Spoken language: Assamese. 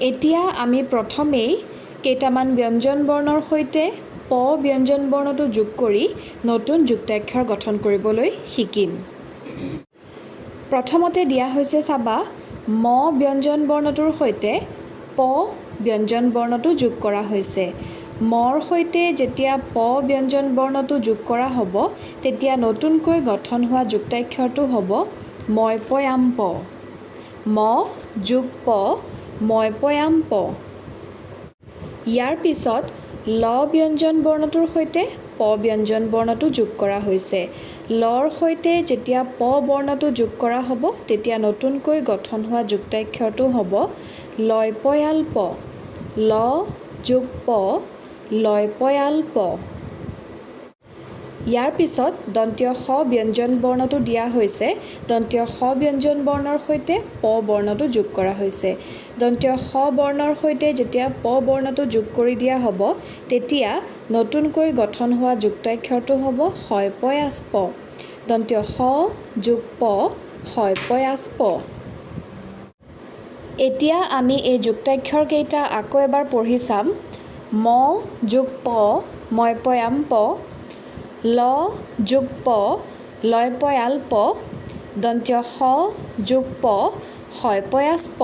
এতিয়া আমি প্ৰথমেই কেইটামান ব্যঞ্জন বৰ্ণৰ সৈতে প ব্যঞ্জন বৰ্ণটো যোগ কৰি নতুন যুক্তাক্ষৰ গঠন কৰিবলৈ শিকিম। প্ৰথমতে দিয়া হৈছে চাবা, ম ব্যঞ্জন বৰ্ণটোৰ সৈতে প ব্যঞ্জন বৰ্ণটো যোগ কৰা হৈছে। মৰ সৈতে যেতিয়া প ব্যঞ্জন বৰ্ণটো যোগ কৰা হ'ব, তেতিয়া নতুনকৈ গঠন হোৱা যুক্তাক্ষৰটো হ'ব ময়পয়াম প। ম যোগ প, ময়পয়াম প। ইয়াৰ পিছত ল ব্যঞ্জন বৰ্ণটোৰ সৈতে প ব্যঞ্জন বৰ্ণটো যোগ কৰা হৈছে। লৰ সৈতে যেতিয়া প বৰ্ণটো যোগ কৰা হ'ব, তেতিয়া নতুনকৈ গঠন হোৱা যুক্তাক্ষৰটো হ'ব লয়পয়াল প। ল যোগ প, লয়পয়াল প। ইয়াৰ পিছত দন্ত্য স ব্যঞ্জন বৰ্ণটো দিয়া হৈছে। দন্ত্য স ব্যঞ্জন বৰ্ণৰ সৈতে প বৰ্ণটো যোগ কৰা হৈছে। দন্ত্য স বৰ্ণৰ সৈতে যেতিয়া প বৰ্ণটো যোগ কৰি দিয়া হ'ব, তেতিয়া নতুনকৈ গঠন হোৱা যুক্তাক্ষৰটো হ'ব শয়পয়াছ প। দন্ত্য স যোগ প, শয়পয়াছ প। এতিয়া আমি এই যুক্তাক্ষৰকেইটা আকৌ এবাৰ পঢ়ি চাম। ম যোগ প, ময়পয়াম প। ল যোগ প, লয়পয়াল প। দন্ত্য স যোগ প, শয়পয়াছ প।